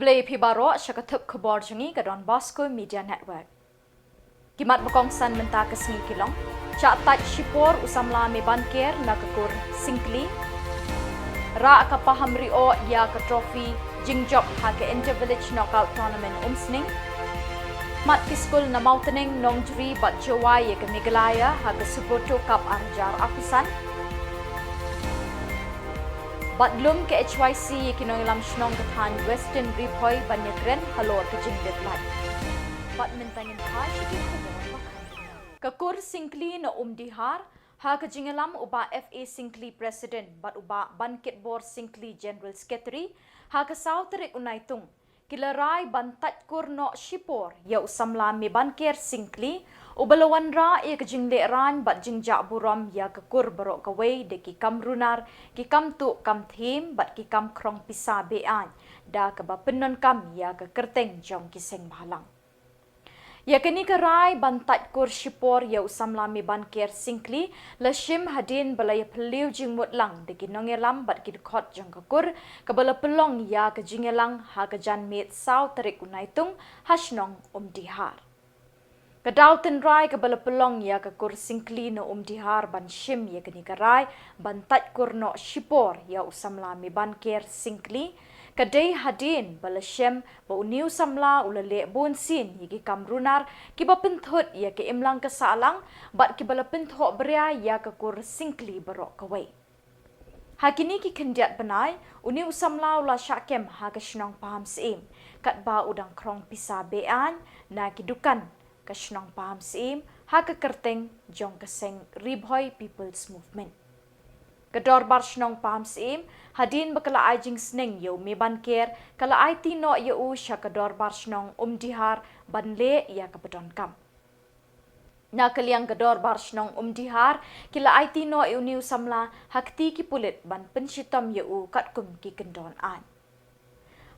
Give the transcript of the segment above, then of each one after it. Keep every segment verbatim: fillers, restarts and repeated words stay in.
Khublei phi baroh sha ka thup khubor jong ngi ka Don Bosco Media Network. Ki mat ba kongsan mynta ka sngi ki long: Shah tait shipor u samla Mebanker na ka kur Syngkli. Rah ka Pahamrioh ïa ka trophy jingjop ha ka Inter Village Knockout Tournament Umsning. Mat ki skul na Mawtneng, Nongjri bad Jowai ïa ka Meghalaya ha ka Subroto Cup ar hajar arphew san. Bad lum ka H Y C ïa ki nongïalam shnong ka thaiñ Western Ri Bhoi ban ïakren halor ka jinglip lait. Bad mynta ngin phai sha ki khubor bakhraw. Ka kur Syngkli na Umdihar, ha ka jingïalam u Bah F A Syngkli, President, bad u Bah Bankitbor Syngkli, General Secretary, ha ka saw tarik u Naitung, ki la rai ban tait kur noh shipor ïa u samla Mebanker Syngkli, uba la wanrah ïa ka jinglehrain bad jingjah burom ïa ka kur baroh kawei da ki kam runar, ki kam tuh kam thiem bad ki kam khrong pisa be-aiñ, da kaba pyndonkam ïa ka kyrteng jong ki seng bhalang. Ïa kane ka rai ban tait kur shipor ïa u samla Mebanker Syngkli la shim hadien ba la ïaphylliew jingmut lang da ki nongïalam bad ki dkhot jong ka kur, kaba la pynlong ïa ka jingïalang ha ka janmiet saw tarik u Naitung ha shnong Umdihar. Ka daw tynrai kaba la pynlong ïa ka kur Syngkli na Umdihar ban shim ïa kane ka rai ban tait kur noh shipor ïa u samla Mebanker Syngkli, ka dei hadien ba la shem ba une u samla u la leh bunsien ïa ki kam runar kiba pynthut ïa ka imlang ka sahlang bad kiba la pynthohbria ïa ka kur Syngkli baroh kawei. Ha kine ki khyndiat bnai, une u samla u la shah kem ha ka shnong Pahamsyiem, katba u dang khrong pisa be-aiñ na ki dukan ka shnong Pahamsyiem ha ka kyrteng jong ka seng Ri Bhoi People's Movement. Ka Dorbar Shnong Pahamsyiem, hadien ba ka la ai jingsneng ïa u Mebanker, ka la aiti noh ïa u sha ka Dorbar Shnong Umdihar ban leh ïa kaba donkam. Na ka liang ka Dorbar Shnong Umdihar, ki la aiti noh ïa une u samla ha kti ki pulit ban pynshitom ïa u katkum ki kyndon aiñ.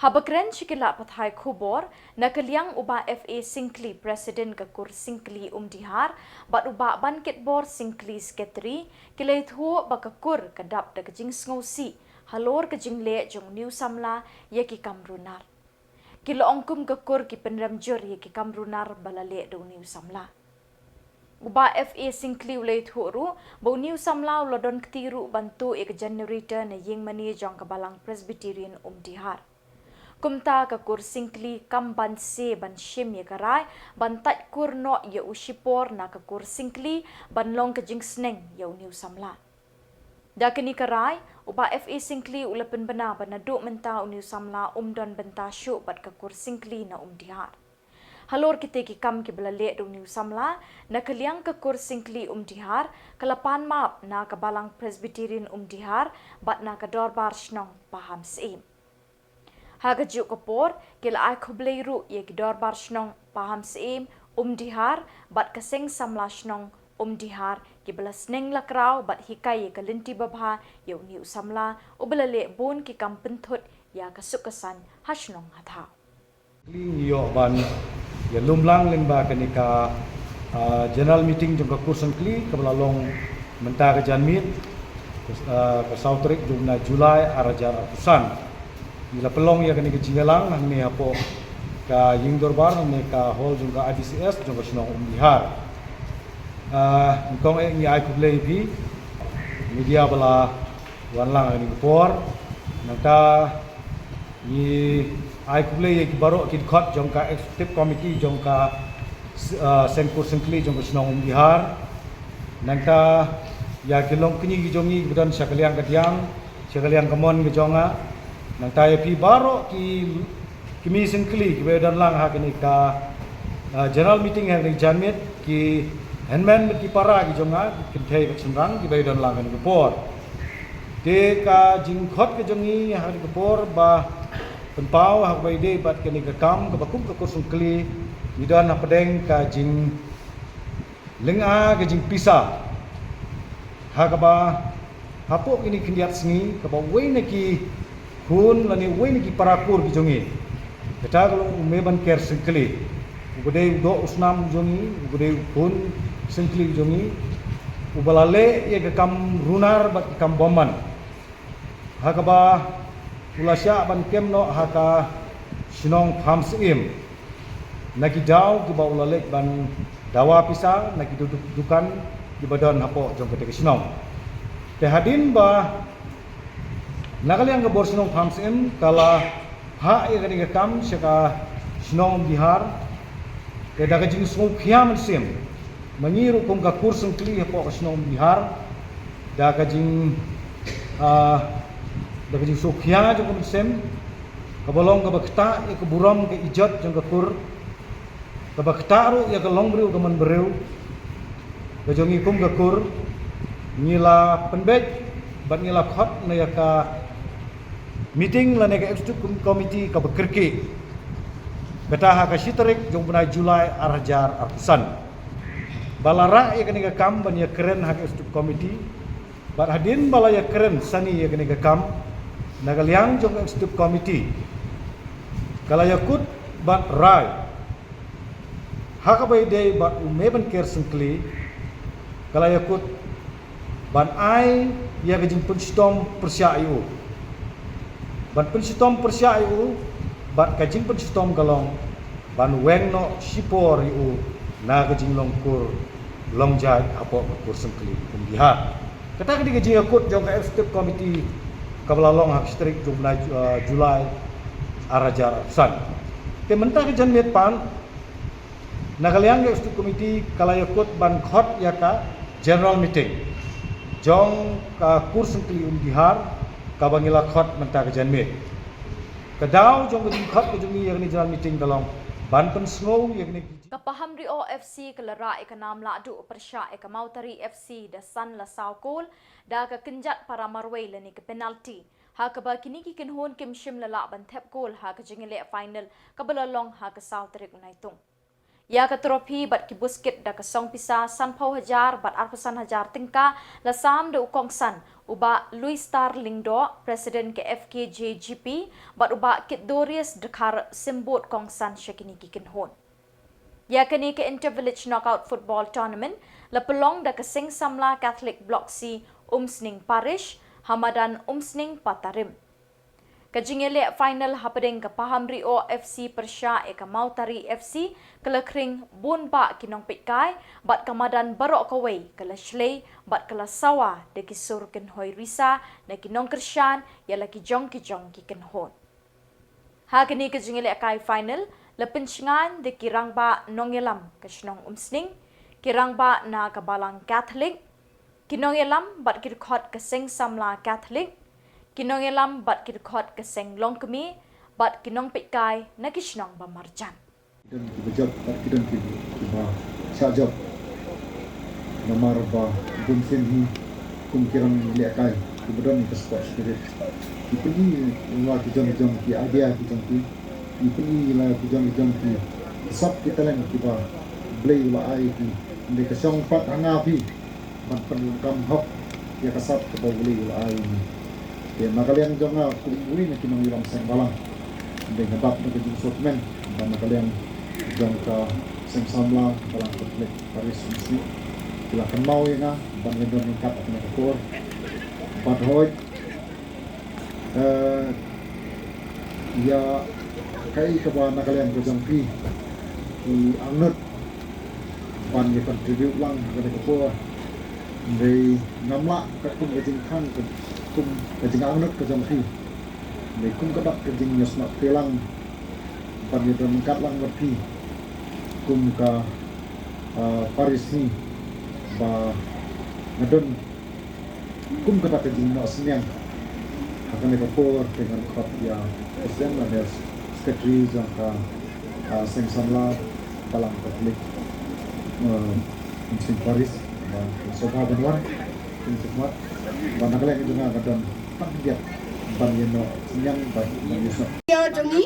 Haba kren sha ki lad pathai khubor, na ka liang u Bah F A Syngkli, President ka kur Syngkli Umdihar, bad u Bah Bankitbor Syngkli, Secretary, ki la ïathuh ba ka kur ka dap da ka jingsngewsih halor ka jingleh jong une u samla ïa ki kam runar. Ki la ong kum ka kur ki pynrem jur ïa ki kam runar ba la leh da une u samla. U Bah F A Syngkli u la ïathuh ruh ba une u samla u la don kti ruh ban tuh ïa ka generator na ïingmane jong ka Balang Presbyterian Umdihar. Kumta ka kur Syngkli kam banse ban shim ïa ka rai ban tait kur noh ïa u shipor na ka kur Syngkli ban long ka jingsneng ïa une u samla. Da kane ka rai, u Bah F A Syngkli u la pynbna ba naduh mynta une u samla um don bynta shuh bad ka kur Syngkli na Umdihar. Halor kite ki kam kiba la leh da une u samla, na ka liang ka kur Syngkli Umdihar, ka la pan map na ka Balang Presbyterian Umdihar bad na ka Dorbar Shnong Pahamsyiem. Ha kajuh ka por, ki la ai khublei ruh ïa ki Dorbar Shnong Pahamsyiem, Umdihar bad ka Seng Samla Shnong Umdihar, kiba la sneng la kraw bad hikai ïa ka lynti babha ïa une u samla uba la leh bun ki kam pynthut ïa ka suk ka saiñ ha shnong ha thaw. Ngi ïoh ban ïalum lang lyngba kane ka, ah, general meeting jong ka kur Syngkli kaba la long mynta ka janmiet, ah, ka saw tarik jong u bnai July ar hajar arphew san. Ngi la pynlong ïa kane ka jingïalang hangne hapoh ka ïing dorbar, hangne ka hall jong ka I B C S jong ka shnong Umdihar. Ah, nyngkong eh ngi ai khublei ïa phi media ba la wan lang ha kane ka por. Nangta ngi ai khublei ïa ki baroh ki dkhot jong ka executive committee jong ka, ah, Seng Kur Syngkli jong ka shnong Umdihar. Nangta ïa ki longkñi ki jong ngi kiba don sha ka liang ka diang, sha ka liang ka mon ka jong nga. Nangta ïa phi baroh ki kmie Syngkli kiba ïadon lang ha kane ka, ah, general meeting ha kane ka janmiet, ki hynmen bad ki para ki jong nga, ki kynthei bad shynrang kiba ïadon lang ha kane ka por. Te ka jingkhot ka jong ngi ha kane ka por ba pynpaw ha kaba ïadei bad kane ka kam kaba kum ka kur Syngkli ngi don hapdeng ka jing lynga ka jingpisa. Ha kaba hapoh kine khyndiat sngi kaba uwei na ki khun lane uwei na ki para kur ki jong ngi, kata ka long u Mebanker Syngkli, uba dei u doh u snam u jong ngi, uba dei u khun Syngkli u jong ngi, uba la leh ïa ka kam runar bad ka kam bymman. Ha kaba u la shah ban kem noh ha ka shnong Pamsyiem na ki daw kiba u la leit ban dawa pisa na ki du-, dukan kiba don hapoh jong kata ka shnong. Te hadien ba na ka liang ka bor shnong Pamsyiem ka la phah ïa kane ka kam sha ka shnong Bihar, te da ka jingsngewkhia mynsiem ma ngi ruh kum ka kur syngkli hapoh ka shnong Bihar, da ka jing, ah, da ka jingsngewkhia jong ka mynsiem, kaba long kaba ktah ïa ka burom ka ijot jong ka kur, kaba ktah ruh ïa ka longbriew ka manbriew ka jong ngi kum ka kur, ngi la pynbeit bad ngi la khot na ïa ka meeting lane ka executive com-, committee kaba kyrkieh, kata ha ka shi tarik jong u bnai July ar hajar arphew san, ba la rah ïa kane ka kam ban ïakren ha ka executive committee. Bad hadien ba la ïakren sani ïa kane ka kam na ka liang jong ka executive committee, ka la ïakut bad rai ha kaba ïadei bad u mei ban ker syngkli, ka la ïakut ban ai ïa ka jingpynshitom pyrshah ïa u. Ban pynshitom pyrshah ïa u, bad ka jingpynshitom ka long ban weng noh shipor ïa u na ka jinglong kur long jait hapoh ka kur syngkli kum Bihar. Kata ka dei ka jingïakut jong ka executive committee kaba la long ha ka shi tarik jong u bnai, eh, July ar hajar arphew san. Te mynta ka janmiet pat, na ka liang ka executive committee ka la ïakut ban khot ïa ka general meeting jong ka kur syngkli um Bihar, kaba ngi la khot mynta ka janmiet. Ka daw jong ka jingkhot ka jong ngi ïa kane general meeting ka long ban pynsngew ïa kane ka Ka Pahamri O F C ka la rah ïa ka nam lahduh pyrshah ïa ka Mawtari F C da san la saw kol da ka kynjat para marwei lane ka penalty, ha kaba kine ki kynhun kim shym la lah ban thep kol ha ka jingïaleh final kaba la long ha ka saw tarik u Naitung. Ïa ka trophy bad ki buskit da ka song pisa sanphew hajar bad arphew san hajar tyngka la sam da u kongsan u Bah Louis Star Lyngdoh, President ka F K J G P, bad u Bah Kit Dorius Dkhar, Symbud kongsan sha kine ki kynhun. Ïa kane ka Inter Village Knockout Football Tournament la pynlong da ka Seng Samla Catholic Block C, Umsning Parish, ha madan Umsning Patarim. Ka jingïaleh final hapdeng ka Pahamri O F C pyrshah ïa ka Mawtari F C ka la khring bun bah ki nongpeitkai, bad ka madan baroh kawei ka la shlei bad ka la sawa da ki sur kynhoi risa na ki nongkyrshan ïa la ki jong ki jong ki kynhun. Ha kane ka jingïalehkai final la pynshngaiñ da ki rangbah nongïalam ka shnong Umsning, ki rangbah na ka Balang Catholic, ki nongïalam bad ki dkhot ka Seng Samla Catholic, ki nongïalam bad ki dkhot ka Seng Longkmie, bad ki nongpeitkai na ki shnong ba marjan. Ki don kiba jop bad ki don ki, kiba shah jop. Namar ba bun sien hi kum ki ranglehkai kiba don ka sport spirit, ki pyni la ki jong ki jong ki idea ki jong ki, ki pyni la ki jong ki jong ki sap ki talent kiba Blei u la ai ki. Hynrei ka shong pat ha nga phi ban pyndonkam hok ïa ka sap kaba U Blei u la ai ïa ngi. Te na ka liang jong nga kum uwei na ki nongïalam seng balang, hynrei nga dap na ka jingsngewkmen ba na ka liang jong ka Seng Samla Balang Catholic Parish Umsning ki la kynmaw ïa nga ban ïadon ryngkat ha kane ka por. Bad hooid, eh, ïa kaei kaba na ka liang ka jong phi ki angnud ban ïa contribute lang ha kane ka por. Hynrei ngam lah katkum ka jingkhang, kum ka jingangnud ka jong phi. Hynrei kum ka dak ka jingïasnoh te lang ban ïadon ryngkat lang bad phi kum ka, ah, parish hi ba nga don kum kata ka jingnoh synñiang. Ha kane ka por te ngan khot ïa president lane secretary jong ka, ah, Seng Samla Balang Catholic, ah, Umsning Parish, ba sngewbha ban wan, kin khidmat, ba na ka liang jong nga ka don tang biang ban ïa noh synñiang, ban, ban ïa sngap. Ïa jong ngi,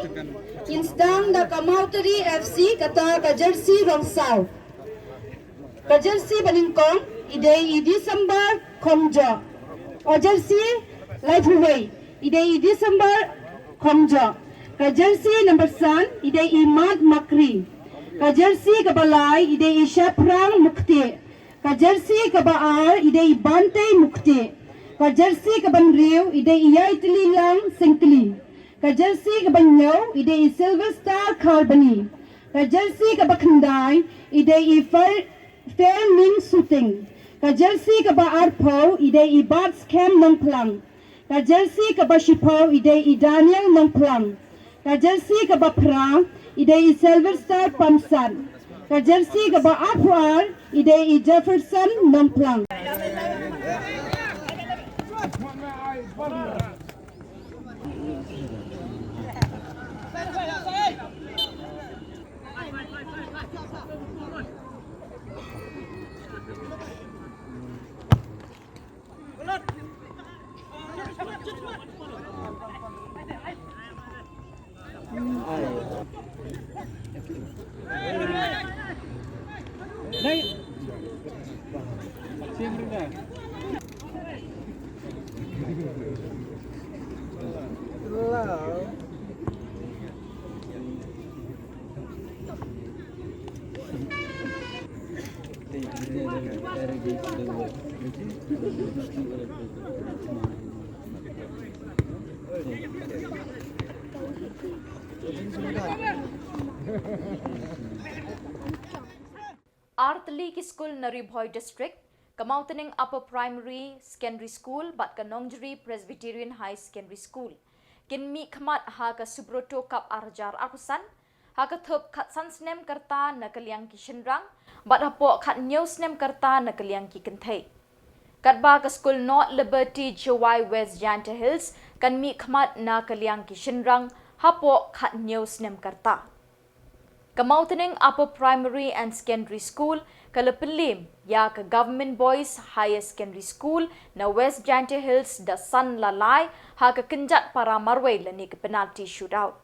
ngin sdang da ka Mawtari F C, kata ka jersey rong saw. Ka jersey banyngkong i dei i December Khongjoh. Ka jersey laiphew wei i dei i December Khongjoh. Ka jersey number san i dei i Mat Makri. Ka jersey kaba lai i dei i Shaphrang Mukti. Ka jersey kaba ar i dei i Bantei Mukti. Ka jersey kaba hynriew i dei i Yaitlilang Sengkli. Ka jersey kaba hynñiew i dei i Silver Star Kharbani. Ka jersey kaba khyndai i dei i Fer-, Fermin Suting. Ka jersey kaba arphew i dei i Bart Skhem Nongphlang. Ka jersey kaba shiphew i dei i Daniel Nongphlang. Ka jersey kaba phra i dei i Silver Star Pamsat. Ka jersey kaba arphew ar i dei i Jefferson Nongphlang. Artylli ki skul na Ri Bhoi District, ka Mawtning Upper Primary Secondary School bad ka Nongjri Presbyterian High Secondary School, kin mih khmat ha ka Subroto Cup ar hajar arphew san, ha ka thup khatsan snem ka rta na ka liang ki shynrang, bad hapoh khathynñiew snem ka rta na ka liang ki kynthei. Katba ka skul North Liberty Jowai West Jaintia Hills kan mih khmat na ka liang ki shynrang hapoh khathynñiew snem ka rta. Ka Mawtning Upper Primary and Secondary School ka la pynliem ïa ka Government Boys Higher Secondary School na West Jaintia Hills da san la lai ha ka kynjat para marwei lane ka penalty shootout.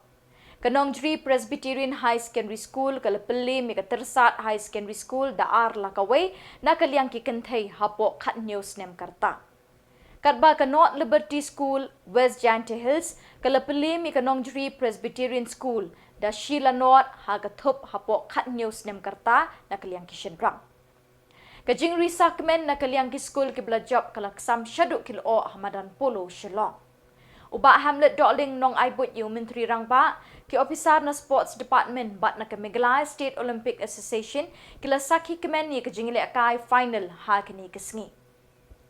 Ka Nongjri Presbyterian High Secondary School ka la pynliem ïa ka Tyrsad High Secondary School da ar la kawei na ka liang ki kynthei hapoh khathynñiew snem ka rta. Katba ka North Liberty School, West Jaintia Hills, ka la pynliem ïa ka Nongjri Presbyterian School da shi la nod ha ka thup hapoh khathynñiew snem ka rta na ka liang ki shynrang. Ka jingri sahkmen na ka liang ki skul kiba la jop ka la ksam shaduh ki lyoh ha madan Polo Shillong. U Bah Hamlet Dohling, nongai buit ïa u Myntri Rangbah, ki ophisar na Sports Department bad na ka Meghalaya State Olympic Association ki la sakhi kmen ïa ka jingïalehkai final ha kine ki sngi.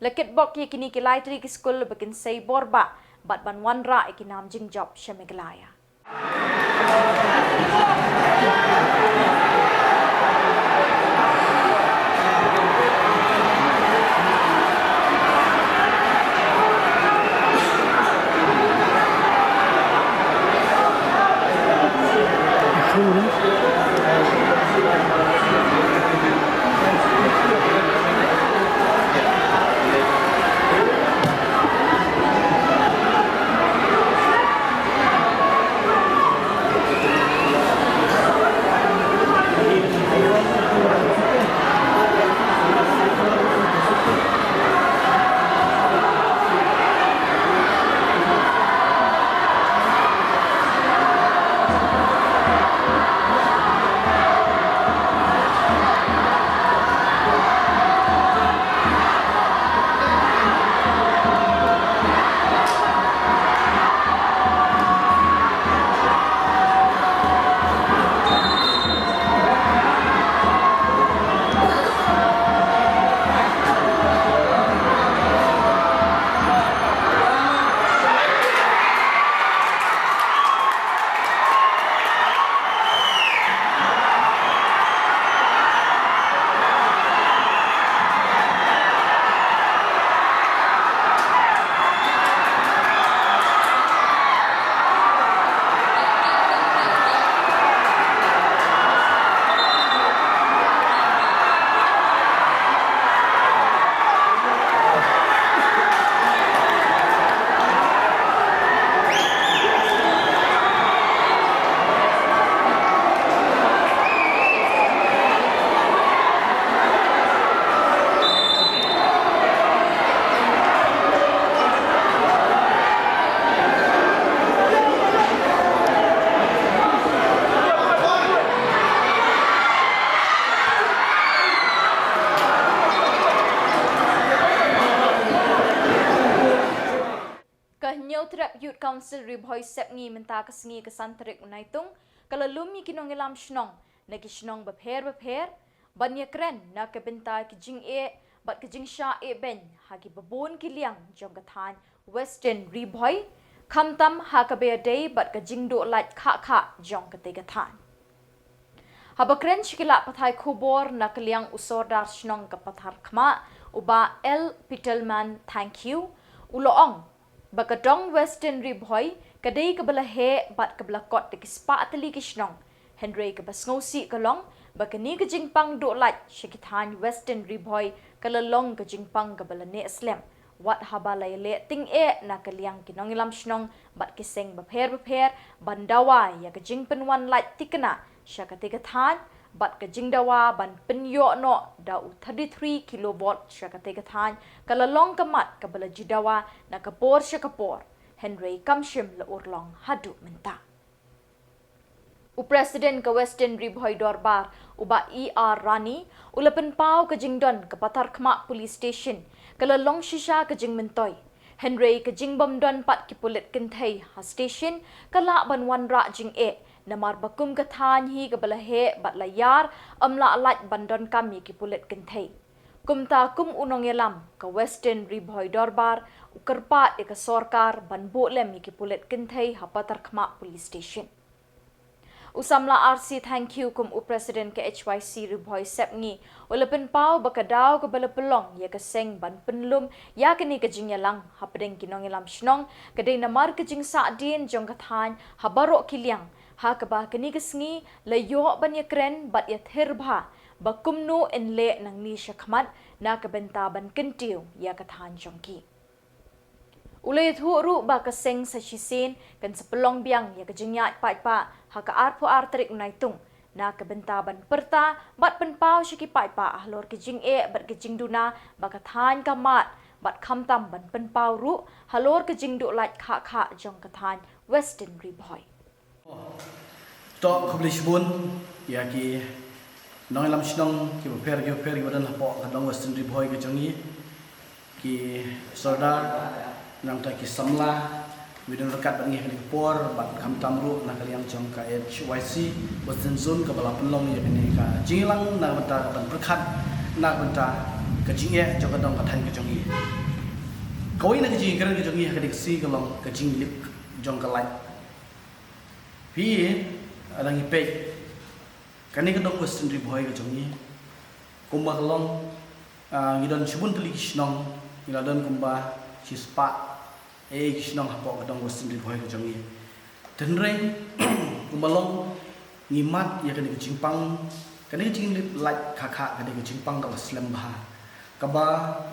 La kitbok ïa kine ki lai tylli ki skul ba kin sei bor bah bad ban wanrah ïa ki nam jingjop sha Meghalaya. Council Ri Bhoi Sepngi mynta ka sngi ka san tarik u Naitung ka la lum ïa ki nongïalam shnong na ki shnong bapher bapher ban ïakren na ka bynta ki jingeh bad ka jingshah eh beiñ ha kiba bun ki liang jong ka thaiñ Western Ri Bhoi, khamtam ha kaba ïadei bad ka jingduh lait khah khah jong katei ka thaiñ. Haba kren sha ki lad pathai khubor na ka liang u Sordar shnong ka Patharkhmah, u Bah L Pitelman Thangkhiew, u la ong ba ka dong Western Ri Bhoi ka dei kaba la heh bad kaba la kot da ki spah tylli ki shnong. Hynrei kaba sngewsih ka long ba kane ka jingpang duh lait sha ki thaiñ Western Ri Bhoi ka la long ka jingpang kaba la neh slem, wat haba la ïaleh tyngeh na ka liang ki nongïalam shnong bad ki seng bapher bapher ban dawa ïa ka jingpynwan lait thikna sha katei ka thaiñ, bad ka jingdawa ban pynïoh noh da u thirty-three kilovolt sha katei ka thaiñ ka la long ka mat kaba la ju dawa na ka por sha ka por, hynrei kam shym la urlong haduh mynta. U President ka Western Ri Bhoi Dorbar, u Bah E R Rani, u la pynpaw ka jingdon ka Patharkhmah Police Station ka la long shisha ka jingmyntoi, hynrei ka jingbym don pat ki pulit kynthei ha station ka lah ban wanrah jingeh, namar ba kum ka thaiñ hi kaba la heh bad la ïar, ym lah lait ban donkam ïa ki pulit kynthei. Kumta kum u nongïalam ka Western Ri Bhoi Dorbar, u kyrpad ïa ka sorkar ban buh lem ïa ki pulit kynthei ha Patharkhmah Police Station. U samla R C Thangkhiew kum u President ka H Y C Ri Bhoi Sepngi, u la pynpaw ba ka daw kaba la pynlong ïa ka seng ban pynlum ïa kane ka jingïalang hapdeng ki nongïalam shnong ka dei namar ka jingsahdien jong ka thaiñ ha baroh ki liang, ha kaba kane ka sngi la ïoh ban ïakren bad ïathir bha ba kumno yn leh nangne shakhmat na ka bynta ban kyntiew ïa ka thaiñ jong ki. U la ïathuh ruh ba ka seng sa shisien kan sa pynlong biang ïa ka jingïaid paidbah ha ka arphew ar tarik u Naitung na ka bynta ban pyrta bad pynpaw sha ki paidbah halor ki jingeh bad ki jingduna ba ka thaiñ ka mad, bad khamtam ban pynpaw ruh halor ka jingduh lait khah khah jong ka thaiñ Western Ri Bhoi. To khublei shibun ïa ki nongïalam shnong kiba pher kiba pher kiba don hapoh ka dong Western Ri Bhoi ka jong ngi, ki sordar, nangta ki samla kiba don ryngkat bad ngi ha kane ka por, bad khamtam ruh na ka liang jong ka H Y C Western Zone kaba la pynlong ïa kane ka jingïalang na ka bynta ka ban pyrkhat na ka bynta ka jingeh jong ka dong ka thaiñ ka jong ngi. Kawei na ka jingkren ka jong ngi ha kane ka sngi ka long ka jinglip jong ka lait. Phi, lada ngi peit kane ka dong Western Ri Bhoi ka jong ngi, kumba ka long, ah, ngi don shibun tylli ki shnong, ngi la don kumba shispah eh ki shnong hapoh ka dong Western Ri Bhoi ka jong ngi. Hynrei kumba long ngi mad ïa kane ka jingpang, kane ka jinglip lait khah khah, kane ka jingpang kaba slem bha, kaba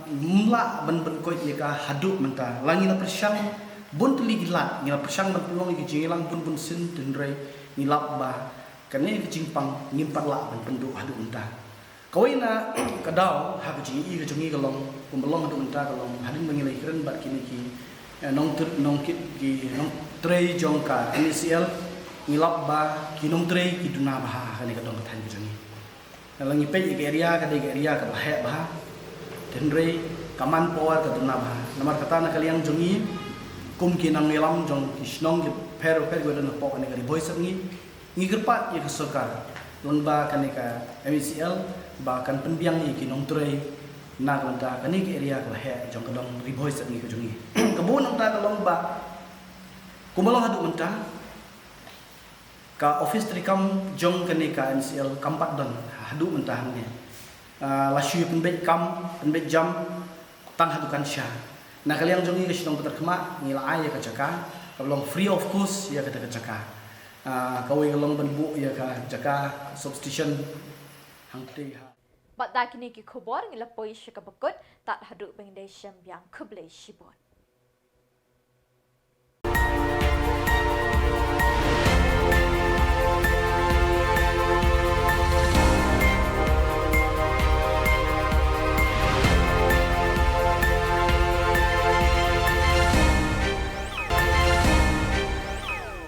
ym lah ban pynkoit ïa ka haduh mynta. La ngi la pyrshang bun tylli ki lad, ngi la pyrshang ban pynlong ïa ki jingïalang bun bun sien, hynrei ngi lap ba kane ka jingpang ngim pat lah ban pynduh haduh mynta. Kawei na ka daw ha ka jingïohi ka jong ngi ka long, kumba long haduh mynta ka long, hadien ba ngi la ïakren bad kine ki, eh, nongtr-, nongkit ki nongtrei jong ka M E C L, ngi lap ba ki nongtrei ki duna bha ha kane ka dong ka thaiñ ka jong ngi. Lada ngi peit ïa ka area ka dei ka area kaba heh bha, hynrei ka manpower ka duna bha. Namar kata na ka liang jong ngi kum ki nongïalam jong ki shnong ki pher pher kiba don hapoh kane ka Ri Bhoi Sepngi, ngi kyrpad ïa ka sorkar lyngba kane ka M E C L ba kan pynbiang ïa ki nongtrei na ka bynta kane ka area kaba heh jong ka dong Ri Bhoi Sepngi ka jong ngi. Kaba bun nangta ka long ba kumba long haduh mynta ka office treikam jong kane ka M C L kam pat don haduh mynta hangne. Ah, la shu pynbeit kam, pynbeit jam tang ha dukan sha. Na ka liang jong ngi ka shnong Patharkhmah ngi la ai ïa ka jaka kaba long free of cost ïa kata ka jaka. Ah, kawei ka long ban buh ïa ka jaka substation hangtei ha. Bad da kine ki khubor ngi la poi sha kaba kut, tad haduh ban ïadei shem biang, khublei shibun.